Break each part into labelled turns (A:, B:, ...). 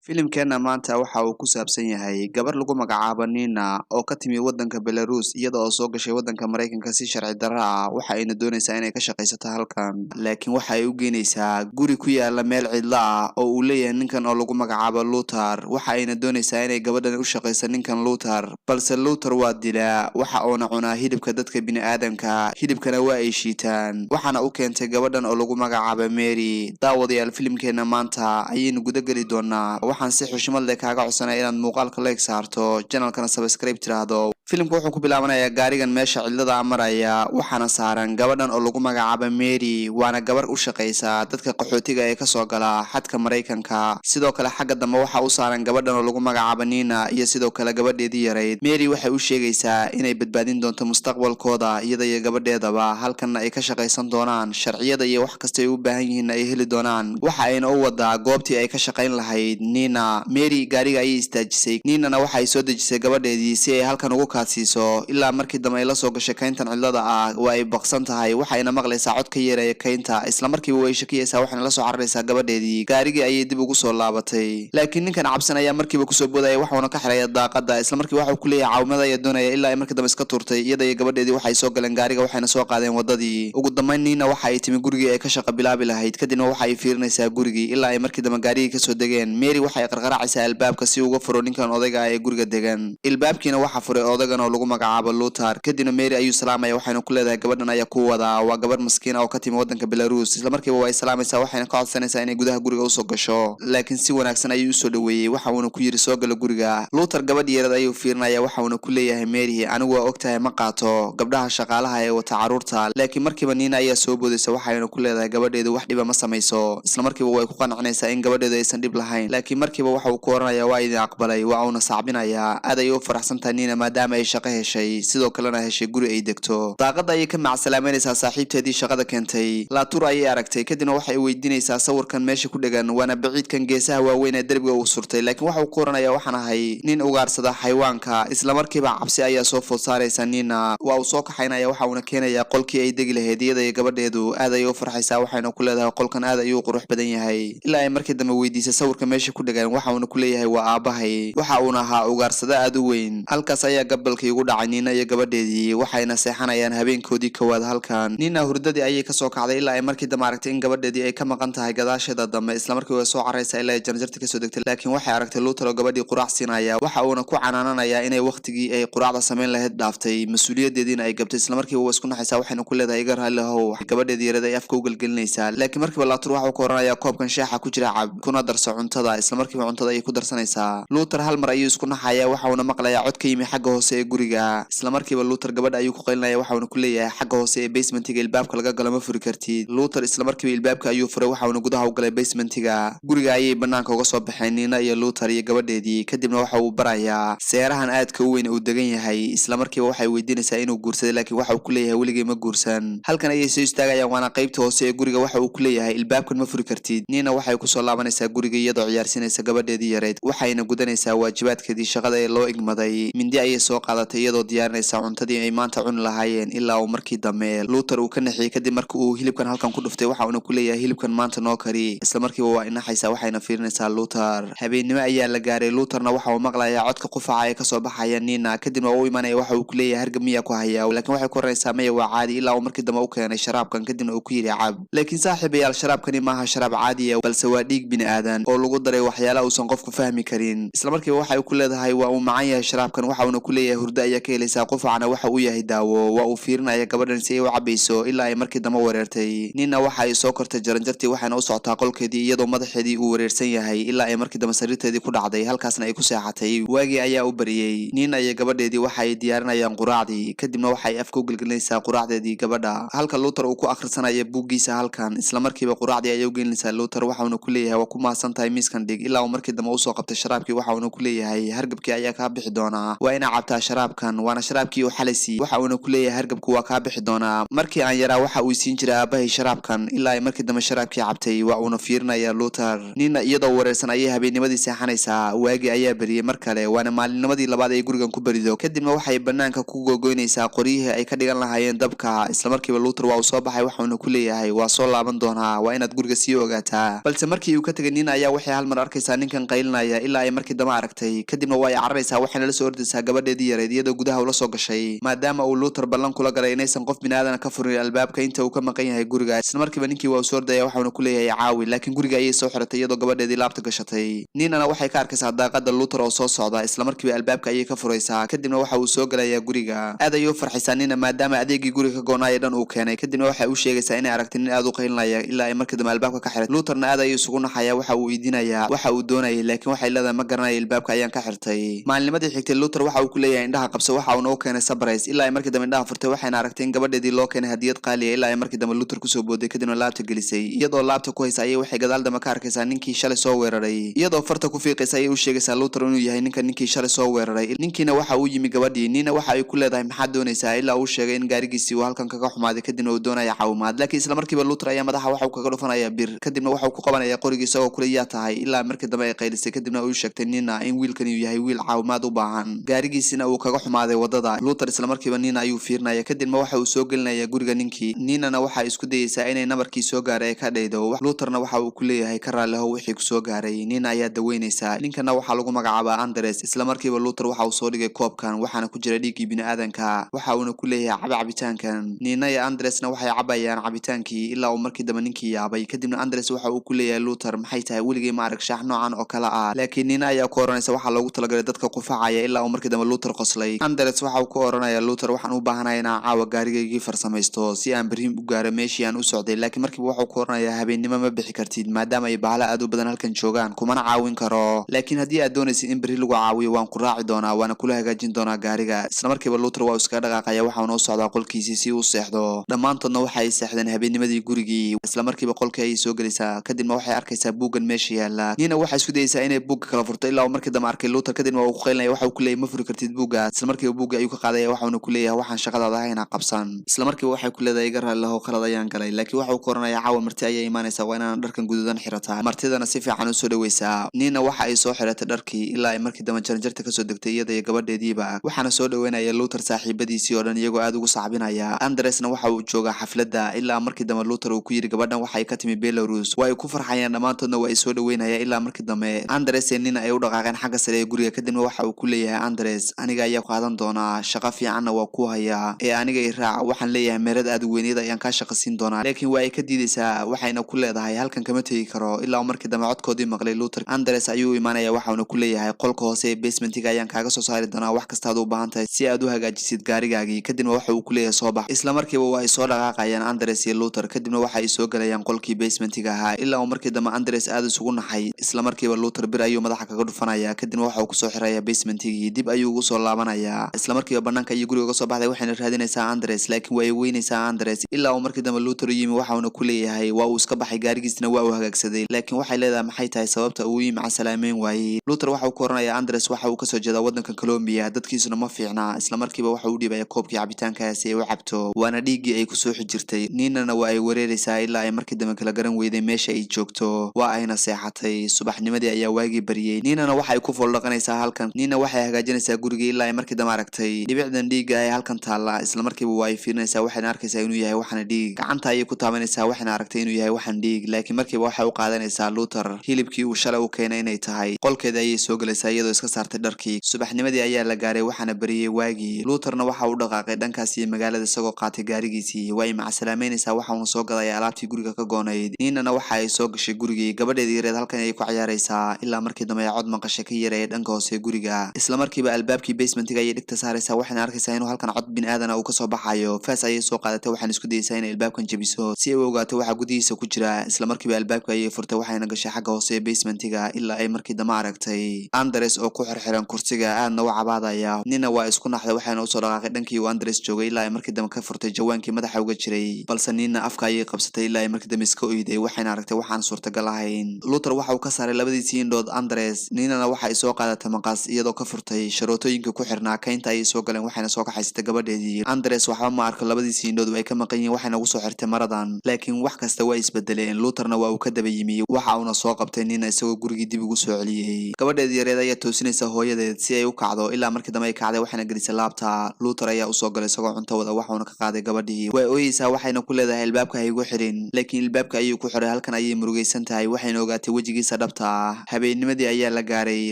A: Filimkeenna maanta waxa uu ku saabsan yahay gabar lagu magacaabo Nina oo ka timi waddanka Belarus, iyada oo soo gashay waddanka Maraykanka si sharci darro ah. Waxa ayna doonaysaa inay ka shaqaysato halkan, laakiin waxa ay u geynaysaa guri ku yaala meel cidlo ah oo uu leeyahay ninkan oo lagu magacaabo Luther. Waxa ayna doonaysaa inay gabadhan u shaqayso ninkan Luther, balse Luther waa dilaa, waxa uuna cunaa hilibka dadka bini'aadamka, hilibkana waa ay shiitaan. Waxaana u keentay gabadhan oo lagu magacaabo Mary. Daawadayaal, filimkeenna maanta ayaynu guda geli doonaa. Waxaan si xushmad leh kaaga codsanaya inaad muuqaalka like saarto, channelkana subscribe tiraahdo. Filimku wuxuu ku bilaabanayaa gaarigan meesha cidlada maraya, waxaana saaran gabadhan oo lagu magacaabo Mary, waana gabar u shaqaysa dadka qaxootiga ee kasoo gala xadka Maraykanka. Sidoo kale xagga dambe waxa u saaran gabadhan oo lagu magacaabo Nina iyo sidoo kale gabadheedii yarayd. Mary waxay u sheegaysaa inay badbaadin doonto mustaqbalkooda, iyada iyo gabadheedaba, halkanna ay ka shaqaysan doonaan, sharciyada iyo wax kasta ay u baahan yihiin ay heli doonaan. Waxa ayna u wadaa goobtii ay ka shaqayn lahayd Nina. Mary gaariga ayay istaajisay, Ninana waxa ay soo dejisay gabadheedii si ay halkan ugu kaadsiiso, ilaa markii dambe ay la soo gashay kayntan cidlada ah. Waa ay baqsan tahay, waxayna maqlaysaa cod ka yeeraya kaynta. Isla markiiba way shakiyaysaa, waxayna la soo cararaysaa gabadheedii. Gaarigii ayay dib ugu soo laabatay, laakiin ninkan cabsan ayaa markiiba kusoo boodaya, waxuuna ka xiraya daaqada. Isla markii waxuu ku leeyahay caawimada ayaa doonaya, ilaa ay markii dambe iska tuurtay. Iyada iyo gabadheedii waxay soo galeen gaariga, waxayna soo qaadeen wadadii. Ugu dambeyn Nina waxa ay timi gurigii ay ka shaqa bilaabi lahayd, kadibna waxa ay fiirinaysaa gurigii ilaa ay markii dambe gaarigii kasoo degeen. Mary waxay qarqaraacaysaa albaabka si uga furo ninkan odayga ah ee guriga degan. Ilbaabkiina waxa furay odagan oo lagu magacaabo Luther. Kadibna Mary ayuu salaamaya, waxayna ku leedahay gabadhan ayaa ku wadaa, waa gabar maskiina oo ka timi waddanka Belarus. Isla markiiba waa ay salaamaysaa, waxayna ka codsanaysaa inay gudaha guriga usoo gasho, laakiin si wanaagsan ayuu usoo dhaweeyey, waxa uuna ku yidhi soo gala guriga. Luther gabadh yarad ayuu fiirinaya, waxa uuna ku leeyahay Mary, anigu waa ogtahay ma qaato gabdhaha shaqaalaha ee wata carruurta. Laakiin markiiba Nina ayaa soo boodaysa, waxayna ku leedahay gabadheedu wax dhiba ma samayso. Isla markiiba way ku qancinaysaa in gabadheedu aysan dhib lahayn, laakiin markiiba waxa uu ku oranaya waa idin aqbalay, waa uuna sacbinayaa. Aad ayay u faraxsan tahay Nina maadaama ay shaqo heshay, sidoo kalena heshay guri ay degto. Daaqada ayay ka macsalaameynaysaa saaxiibteedii shaqada keentay. Laatur ayay aragtay, kadibna waxay weydiinaysaa sawirkan meesha ku dhegan, waana baciidkan geesaha waaweyn ee derbiga uu surtay. Laakiin waxa uu ku oranaya waxaan ahay nin ugaarsada xayawaanka. Isla markiiba cabsi ayaa soo food saaraysa Nina. Waa uu soo kaxaynaya, waxa uuna keenayaa qolkii ay degi lahayd iyada iyo gabadheedu. Aad ayay u farxaysaa, waxayna ku leedahay qolkan aad ayuu qurux badan yahay, ilaa ay markii dambe weydiisay sawirka meesha ku dhegan. Waxa uuna ku leeyahay waa aabahay, waxa uuna ahaa ugaarsada aad u weyn. Halkaas ayaa gabalkii ugu dhacay Nina iyo gabadheedii, waxayna seexanayaan habeenkoodii kowaad halkan. Nina hurdadii ayay kasoo kacday, ilaa ay markii dambe aragtay in gabadheedii ay ka maqan tahay gadaasheeda dambe. Isla markii way soo caraysaa ilaa ay janjarta kasoo degtay, laakiin waxay aragtay Luther oo gabadhii quraac siinaya. Waxa uuna ku canaananayaa inay waqtigii ay quraacda samayn lahayd dhaaftay, mas-uuliyadeediina ay gabtay. Isla markiiba waa isku naxaysaa, waxayna ku leedahay iga raalli ahow. Gabadheedii yarada ay afka u gelgelinaysaa, laakiin markiiba Laatur waxuu ku oranayaa koobkan shaaxa ku jira cab, kuna darso cuntada. Isla markiiba cuntada ayay ku darsanaysaa. Luther hal mar ayuu isku naxaya, waxa uuna maqlayaa cod ka yimi xagga hoose ee guriga. Isla markiiba Luther gabadha ayuu ku qaylinaya, waxa uuna ku leeyahay xagga hoose ee basementiga ilbaabka laga galo ma furi kartid. Luther isla markiiba ilbaabka ayuu furay, waxa uuna gudaha u galay basementiga. Guriga ayay banaanka uga soo baxeen Nina iyo Luther iyo gabadheedii. Kadibna waxa uu barayaa seerahan aadka u weyn uu degan yahay. Isla markiiba waxay weydiinaysaa inuu guursaday, laakiin waxa uu ku leeyahay weligay ma guursan. Halkan ayay soo istaagayaan, waana qaybta hoose ee guriga. Waxa uu ku leeyahay ilbaabkan ma furi kartid. Nina waxay kusoo laabanaysaa guriga iyadoo ciyaarsinaysa gabadheedii yareyd, waxayna gudanaysaa waajibaadkeedii shaqada ee loo igmaday. Mindi ayay soo qaadatay iyadoo diyaarinaysa cuntadii ay maanta cuni lahaayeen, ilaa uu markii dambe Luther uu ka naxiyey kadib markii uu hilibkan halkan ku dhuftay. Waxa uuna ku leeyahay hilibkan maanta noo kari. Isla markiiba waa inaxaysaa, waxayna fiirinaysaa Luther. Habeennimo ayaa la gaaray. Lutherna waxa uu maqlayaa codka qufaca ee kasoo baxaya Nina. Kadibna waa u imanaya, waxa uu ku leeyahay hargab miyaa ku hayaa? Laakiin waxay ku oranaysaa maya, waa caadi, ilaa uu markii dambe u keenay sharaabkan, kadibna uu ku yidhi cab. Laakiin saaxiibayaal, sharaabkani maaha sharaab caadiya, balse waa dhiig bini aadan oo lagu daray waxyaalaha uusan qofku fahmi karin. Isla markiiba waxay ku leedahay waa uu macan yahay sharaabkan. Waxa uuna ku leeyahay hurdo ayaa ka helaysaa, qufacna waxa uu yahay daawo. Waa uu fiirinaya gabadhan si ay u cabayso, ilaa ay markii dambe wareertay. Nina waxa ay soo kortay jaranjartii, waxayna u socotaa qolkeedii iyadoo madaxeedii uu wareersan yahay, ilaa ay markii dambe sariirteedii ku dhacday, halkaasna ay ku seexatay. Waagii ayaa u bariyey. Nina iyo gabadheedii waxa ay diyaarinayaan quraacdii, kadibna waxa ay afka u gelgelinaysaa quraacdeedii gabadha, halka Luther uu ku akhrisanaya buuggiisa halkan. Isla markiiba quraacdii ayay u gelinaysaa Luther, waxauna ku leeyahay waa ku mahadsan tahay, miiskan dhig, ilaa uu markii dambe usoo qabtay sharaabkii. Waxa uuna ku leeyahay hargabkii ayaa kaa bixi doonaa, waa inaa cabtaa. siinaysaa sharaabkan, waana sharaabkii uu xalay siiyey. Waxa uuna ku leeyahay, "Hargabku waa kaa bixi doonaa. Markii aan yaraa waxa uu siin jiray aabahay sharaabkan," ilaa ay markii dambe sharaabkii cabtay. Waa uuna fiirinaya Luther. Nina iyadoo wareersan ayay habeennimadii seexanaysaa. Waagii ayaa beriyey mar kale, waana maalinnimadii labaad ay gurigan ku berido. Kadibna waxay banaanka ku gogoynaysaa qoryihii ay ka dhigan lahaayeen dabka. Islamarkiiba Luther waa uu soo baxay, waxauna ku leeyahay, "Waa soo laaban doonaa, waa inaad guriga sii ogaataa." Balse markii uu ka tegay, Nina ayaa waxay hal mar arkaysaa ninkan qaylinaya, ilaa ay markii dambe aragtay. Kadibna waa ay cararaysaa, waxayna la soo ordaysaa gabadheedii yareyd, iyadoo gudaha ula soo gashay, maadaama uu Luther ballan kula galay inaysan qof biniaadana ka furin albaabka inta uu ka maqan yahay guriga. Isla markiiba ninkii waa uu soo ordaya, waxauna ku leeyahay, "Caawi." Laakiin guriga ayay soo xiratay, iyadoo gabadheedii laabta gashatay. Ninana waxay ka arkaysaa daaqada Luther oo soo socda. Isla markiiba albaabka ayay ka furaysaa, kadibna waxa uu soo gelayaa guriga. Aad ayay u farxaysaa Nina, maadaama adeegii guriga ka goonaaya dhan uu keenay. Kadibna waxay u sheegaysaa inay aragtay nin aad u qaylinaya, ilaa ay markii dambe albaabka ka xiratay. Lutherna aad ayuu isugu naxaya, waxa uu weydiinayaa waxa uu doonayay, laakiin waxay leedahay, "Ma garanayo, albaabka ayaan ka xirtay." Maalinimadii xigtay, Luther waxa uu ku leeyahay, "Indhaha qabso." Waxa uuna u keenay surprise, ilaa ay markii dambe indhaha furtay, waxayna aragtay in gabadheedii loo keenay hadiyad qaaliya, ilaa ay markii dambe Luther kusoo booday, kadibna laabta gelisay. Iyadoo laabta ku haysa ayay waxay gadaal dambe ka arkaysaa ninkii shalay soo weeraray. Iyadoo farta ku fiiqaysa ayay u sheegaysaa Luther inuu yahay ninka ninkii shalay soo weeraray. Ninkiina waxa uu yimi gabadhii. Nina waxa ay ku leedahay, "Maxaad doonaysaa?" Ilaa uu sheegay in gaarigiisii uu halkan kaga xumaaday, kadibna uu doonaya caawimaad. Laakiin isla markiiba Luther ayaa madaxa waxa uu kaga dhufanaya bir, kadibna waxa uu ku qabanaya qorigii, isagoo kule, "Yaa tahay?" Ilaa markii dambe ay qaylisay, kadibna uu sheegtay Nina in wiilkan uu yahay wiil caawimaad u baahan, gaarigiisina uu kaga xumaaday wadada. Luther isla markiiba Nina ayuu fiirinaya, kadibna waxa uu soo gelinaya guriga ninkii. Ninana waxa isku dayeysaa inay nabarkii soo gaaray ay ka dhaydo. Lutherna waxa uu ku leeyahay, "Ka raaliho wixii kusoo gaaray." Nina ayaa daweynaysaa. Ninkana waxaa lagu magacaabaa Andres. Isla markiiba Luther waxa uu soo dhigay koobkan, waxaana ku jira dhiiggii biniaadanka. Waxa uuna ku leeyahay, "Caba cabitaankan." Nina iyo Andresna waxay cabayaan cabitaankii, ilaa uu markii dambe ninkii yaabay. Kadibna Andres waxa uu ku leeyahay Luther, "Maxay tahay? Weligay ma arag shaax noocan oo kale ah." Laakiin Nina ayaa ku oranaysa, "Waxaa loogu talagalay dadka qufacaya," ilaa uu markii dambe Luther qoslay. Andres waxa uu ku oranaya Luther, "Waxaan u baahanahay inaan caawa gaarigaygii farsamaysto si aan berri u gaaro meeshii aan u socday." Laakiin markiiba waxuu ku oranayaa, "Habeennimo ma bixi kartid, maadaama ay bahalo aad u badan halkan joogaan, kumana caawin karo. Laakiin haddii aad doonaysid in berri lagu caawiyo, waan ku raaci doonaa, waana kula hagaajin doonaa gaariga." Isla markiiba Luther waa uu iskaga dhaqaaqaya, waxauna u socdaa qolkiisii si uu seexdo. Dhammaantoodna waxa ay seexdeen habeennimadii gurigii. Isla markiiba qolkii ayay soo gelaysaa, kadibna waxay arkaysaa buuggan meesha yaala. Nina waxay isku dayeysaa inay buugga kala furto, ilaa uu markii dambe arkay Luther, kadibna waa uu ku qaylinaya. Waxa uu ku leeyahay, "Ma furi kartid buugga." Isla markiiba buugga ayuu ka qaadaya, waxauna ku leeyahay, "Waxaan shaqadaada ahayn ha qabsan." Isla markiiba waxay ku leedahay, "Iga raalli lahow, khalad ayaan galay." Laakiin waxa uu ku oranaya, "Caawa marti ayaa imaanaysa, waa inaan dharkan guduudan xirataa, martidana si fiican usoo dhaweysaa." Nina waxa ay soo xiratay dharkii, ilaa ay markii dambe jaranjarta kasoo degtay, iyada iyo gabadheediiba. Waxaana soo dhaweynaya Luther saaxiibadiisii oo dhan, iyagoo aad ugu sacbinaya. Andresna waxa uu joogaa xafladda, ilaa markii dambe Luther uu ku yidhi, "Gabadhan waxay ka timi Belarus." Waa ay ku farxayaan dhammaantoodna, waa ay soo dhaweynaya, ilaa markii dambe Andres iyo Nina ay u dhaqaaqeen xagga sare ee guriga. Kadibna waxa uu ku leeyahay Andres, "Aniga ayaa qaadan doonaa, shaqo fiicanna waa ku hayaa ee aniga i raac. Waxaan leeyahay meerad aad u weyniyada ayaan kaa shaqo siin doonaa." Laakiin waa ay ka diidaysaa, waxayna ku leedahay, "Halkan kama tegi karo." Ilaa markii dambe codkoodii maqlay Luther. Andres ayuu imaanaya, waxauna ku leeyahay, "Qolka hoose ee basementiga ayaan kaaga soo saari doonaa wax kasta aad u baahan tahay si aad u hagaajisid gaarigaagii." Kadibna waxa uu ku leeyahay, "Soo bax." Isla markiiba waa ay soo dhaqaaqayaan Andres iyo Luther, kadibna waxa ay soo gelayaan qolkii basementiga ahaa, ilaa uu markii dambe Andres aad isugu naxay. Isla markiiba Luther bir ayuu madaxa kaga dhufanaya, kadibna waxa uu kusoo xiraya basementigii, dib ayuu ugu soo laabanayaa. Isla markiiba banaanka ayuu guriga uga soo baxday, waxayna raadinaysaa Andres, laakiin waa ay weynaysaa Andres, ilaa uu markii dambe Luther u yimi. Waxauna ku leeyahay, waa uu iska baxay, gaarigiisna waa uu hagaagsaday. Laakiin waxay leedahay, "Maxay tahay sababta uu ii macasalaameyn waayey?" Luther waxa uu ku oranaya, "Andres waxa uu kasoo jeedaa waddanka Colombia, dadkiisuna ma fiicna." Isla markiiba waxa uu dhiibaya koobkii cabitaankaasi ay u cabto, waana dhiiggii ay kusoo xijirtay. Ninana waa ay wareeraysaa, ilaa ay markii dambe kala garan weyday meesha ay joogto, waa ayna seexatay. Subaxnimadii ayaa waagii bariyey. Ninana waxay ku fooldhaqanaysaa halkan. Nina waxay hagaajinaysaa gurigii, ilaa ay markii dambe aragtay dhibicdan dhiigga ee halkan taalla. Isla markiiba waa ay fiirinaysaa, waxayna arkaysaa inuu yahay waxana dhiig. Gacanta ayay ku taabanaysaa, waxayna aragtay inuu yahay waxan dhiig, laakiin markiiba waxay u qaadanaysaa Luther hilibkii uu shalay u keenay inay tahay. Qolkeeda ayay soo gelaysaa, iyadoo iska saartay dharkii. Subaxnimadii ayaa la gaaray, waxaana bariyey waagii. Lutherna waxa uu dhaqaaqay dhankaas iyo magaalada, isagoo qaatay gaarigiisii. Waa ay macasalaameynaysaa, waxa uuna soo gadaya alaabtii guriga ka goonayd. Ninana waxa ay soo gashay gurigii. Gabadheedii yareed halkan ayay ku ciyaaraysaa, ilaa markii dambe ay cod maqashay ka yareeyay dhanka hoose ee guriga. Isla markiiba albaabkii basementiga ayay dhigta saaraysaa, waxayna arkaysaa inuu halkan cod biniaadana uu kasoo baxayo. Faas ayay soo qaadatay, waxaana isku dayaysaa inay albaabkan jebiso si ay u ogaato waxa gudihiisa ku jira. Isla markiiba albaabka ayay furtay, waxayna gashay xagga hoose ee basementiga, ilaa ay markii dambe aragtay Andres oo ku xirxiran kursiga, aadna u cabaadaya. Nina waa isku naxday, waxayna usoo dhaqaaqay dhankii uu Andres joogay, ilaa ay markii dambe ka furtay jawaankii madaxa uga jiray. Balse Nina afka ayay qabsatay, ilaa ay markii dambe iska oyday, waxayna aragtay waxaan suurtagal ahayn. Luther waxa uu ka saaray labadiisii indhood Andres. Ninana waxa ay soo qaadatay maqas, iyadoo ka furtay sharootooyinkii. sharootooyinka ku xirnaa. Kaynta ayay soo galeen, waxayna soo kaxaysatay gabadheedii. Andres waxba ma arko, labadiisii indhood ay ka maqan yihiin, waxayna ugu soo xirtay maradan. Laakiin wax kasta waa isbedeleen. Lutherna waa uu ka daba yimi, waxa uuna soo qabtay Nina isagoo gurigii dib ugu soo celiyey. Gabadheedii yareed ayaa toosinaysa hooyadeed si ay u kacdo, ilaa markii dambe ay kacday, waxayna gelisay laabta. Luther ayaa usoo galay isagoo cunto wada, waxuuna ka qaaday gabadhii. Way ooyeysaa, waxayna ku leedahay, "Albaabka ha igu xirin," laakiin albaabka ayuu ku xiray. Halkan ayay murugaysan tahay, waxayna ogaatay wejigiisa dhabta ah. Habeennimadii ayaa la gaaray.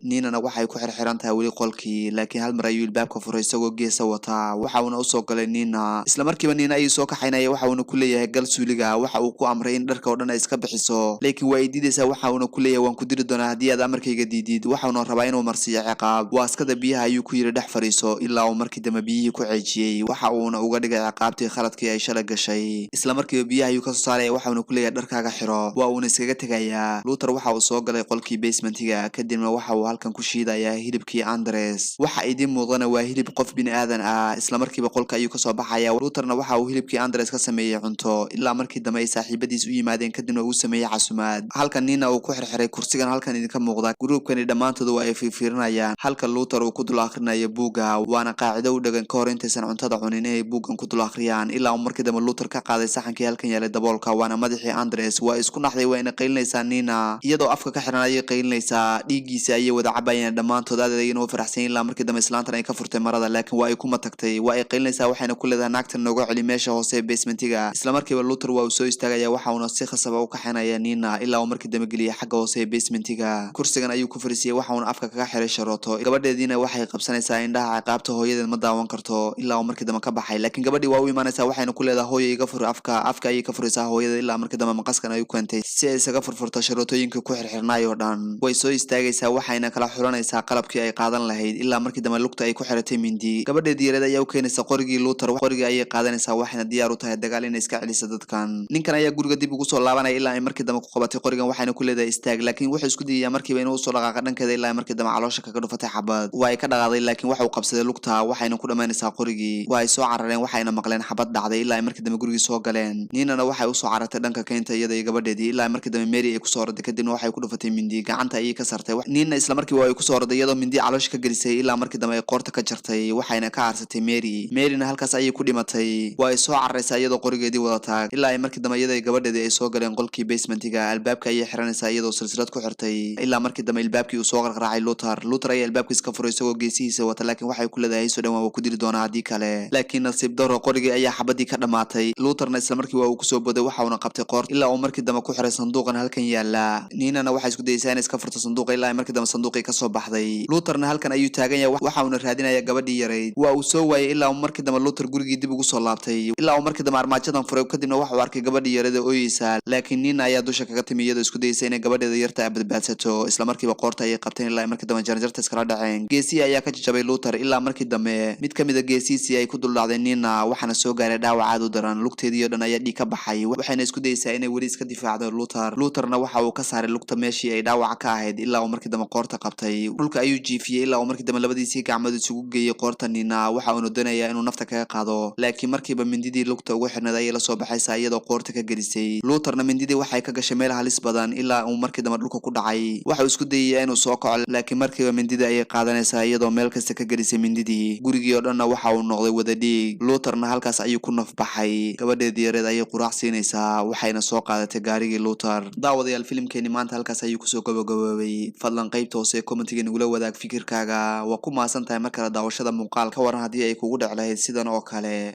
A: Ninana waxay ku xirxiran tahay weli qolkii, laakiin hal mar ayuu albaabka furay isagoo geesa wataa, waxa uuna usoo galay Nina. Isla markiiba Nina ayuu soo kaxaynaya, waxa uuna ku leeyahay, "Gal suuliga." Waxa uu ku amray in dharka oo dhan ay iska bixiso, laakiin waa ay diidaysaa. Waxa uuna ku leeyahay, "Waan ku diri doonaa haddii aad amarkayga diidid." Waxauna rabaa inuu marsiiyo ciqaab. Waaskada biyaha ayuu ku yidhi, "Dhex fadhiiso," ilaa uu markii dambe biyihii ku ceejiyey. Waxa uuna uga dhigay ciqaabtii khaladkii ay shalay gashay. Isla markiiba biyaha ayuu kasoo saaraya, waxauna ku leeyahay, "Dharkaaga xiro." Waa uuna iskaga tegayaa. Luther waxa uu soo galay qolkii basementiga, kadibna waxa uu halkan ku shiidayaa hilibkii Andres. Waxa idiin muuqdana waa hilib qof bini aadan ah. Isla markiiba qolka ayuu kasoo baxaya. Lutherna waxa uu hilibkii Andres ka sameeyey cunto, ilaa markii dambe ay saaxiibadiis u yimaadeen, kadibna uu sameeyey casumaad. Halkan Nina uu ku xirxiray kursigan halkan idinka muuqda. Gruubkani dhammaantood waa ay fiirfiirinayaan, halka Luther uu ku dul akhrinayo buugga, waana qaacido u dhegan ka hor intaysan cuntada cunin inay buuggan ku dul akhriyaan, ilaa uu markii dambe Luther ka qaaday saxankii halkan yaalay daboolka. Waana madaxii Andres. Waa isku naxday, wayna qaylinaysaa Nina. Iyadoo afka ka xiran ayay qaylinaysaa. Dhiiggiisa ayay wada cabayeen dhammaantood, aad ayayna u faraxsan, ilaa markii dambe islaantan ay ka furtay marada, laakiin waa ay ku matagtay. Waa ay qaylinaysaa, waxayna ku leedahay, "Naagtan nooga celi meesha hoose ee basementiga." Isla markiiba Luther waa uu soo istaagaya, waxa uuna si khasaba u kaxaynaya Nina, ilaa uu markii dambe geliyay xagga hoose ee basementiga. Kursigan ayuu ku fariisiyey, waxa uuna afka kaga xiray sharooto. Gabadheediina waxay qabsanaysaa indhaha, ciqaabta hooyadeed ma daawan karto, ilaa uu markii dambe ka baxay. Laakiin gabadhii waa u imaanaysaa, waxayna ku leedahay, "Hooyo, iga fur afka." Afka ayay ka furaysaa hooyada, ilaa markii dambe maqaskan ay u keentay si ay isaga furfurto sharootooyinka ku xirxirnaay oo dhan. Way soo istaagaysaa, waxayna kala xulanaysaa qalabkii ay qaadan lahayd, ilaa markii dambe lugta ay ku xiratay mindi. Gabadheedii yareed ayaa u keenaysa qorigii Luther. Qorigii ayay qaadanaysaa, waxayna diyaar u tahay dagaal inay iska celiso dadkan. Ninkan ayaa guriga dib ugu soo laabanaya, ilaa ay markii dambe ku qabatay qorigan, waxayna ku leedahay, "Istaag." Laakiin wuxuu isku dayayaa markiiba inuu usoo dhaqaaqa dhankeeda, ilaa ay markii dambe caloosha kaga dhufatay xabad. Waa ay ka dhaqaaday, laakiin waxa uu qabsaday lugta, waxayna ku dhammaynaysaa qorigii. Waa ay soo carareen, waxayna maqleen xabad dhacday, ilaa ay markii dambe gurigii soo galeen. Ninana waxay usoo carartay dhanka keynta, iyada iyo gabadheedii, ilaa ay markii dambe Mary ay kusoo orday, kadibna waxay ku dhufatay mindi, gacanta ayay ka sartay. Nina isla markiiba ay kusoo orday, iyadoo mindi caloosha ka gelisay, ilaa markii dambe ay qoorta ka jartay, waxayna ka aarsatay Mary. Maryna halkaas ayay ku dhimatay. Waa ay soo cararaysaa iyadoo qorigeedii wadataa, ilaa ay markii dambe iyada iyo gabadheedii ay soo galeen qolkii basementiga. Albaabka ayay xiranaysaa iyadoo silsilad ku xirtay, ilaa markii dambe albaabkii uu soo qarqaraacay Luther. Luther ayaa albaabkiis ka furay isagoo geesihiisa wata, laakiin waxay ku leedahay, "Soo dhawaan, waa ku dili doonaa haddii kale." Laakiin nasiib daro, qorigii ayaa xabadii ka dhamaatay. Lutherna isla markii waa uu kusoo boday, waxa uuna qabtay qoor, ilaa uu markii dambe ku xiray sanduuqan halkan yaala. Ninana waxay isku dayaysaa inay iska furto sanduuqa, ilaa ay markii dambe sanduuqii kasoo baxday. Lutherna halkan ayuu taagan yahay, waxa uuna raadinaya gabadhii yarayd. Waa uu soo waayey, ilaa uu markii dambe Luther gurigii dib ugu soo laabtay, ilaa uu markii dambe armaajadan furay, kadibna waxa uu arkay gabadhii yarayd oo ooyeysa. Laakiin Nina ayaa dusha kaga timi, iyadoo isku dayaysa inay gabadheeda yarta badbaadsato. Isla markiiba qoorta ayay qabteen, ilaa ay markii dambe jaranjarta iskala dhaceen. Geesihii ayaa ka jajabay Luther, ilaa markii dambe mid kamid a geesihiisii ay ku duldhacday Nina, waxaana soo gaaray dhaawac aad u daran. Lugteedii oo dhan ayaa dhiig ka baxay, waxayna isku dayaysaa inay weli iska difaacdo Luther. Lutherna waxa uu ka saaray lugta meeshii ay dhaawaca ka ahayd, ilaa uu markii dambe qoorta qabtay. Dhulka ayuu jiifiyey, ilaa uu markii dambe labadiisii gacmood isugu geeyey qoorta Nina. Waxa uuna doonayaa inuu nafta kaga qaado, laakiin markiiba mindidii lugta ugu xirnayd ayay lasoo baxaysaa, iyadoo qoorta ka gelisay. Lutherna mindidii waxay ka gashay meel halis badan, ilaa uu markii dambe dhulka ku dhacay. Waxa uu isku dayayaa inuu soo kaco, laakiin markiiba mindidii ayay qaadanaysaa, iyadoo meel kasta ka gelisay mindidii. Gurigii oo dhanna waxa uu noqday wada dhiig. Lutherna halkaas ayuu ku nafbaxay. Gabadheedii yareed ayay quraac siinaysaa, waxayna soo qaadatay gaarigii Luther. Daawadayaal, filimkeeni maanta halkaas ayuu kusoo gabagaboobay. Fadlan qaybta hoose ee commentiga nagula wadaag fikirkaaga. Waa ku mahadsan tahay mar kale daawashada muuqaal. Ka waran haddii ay kugu dhec lahayd sidan oo kale?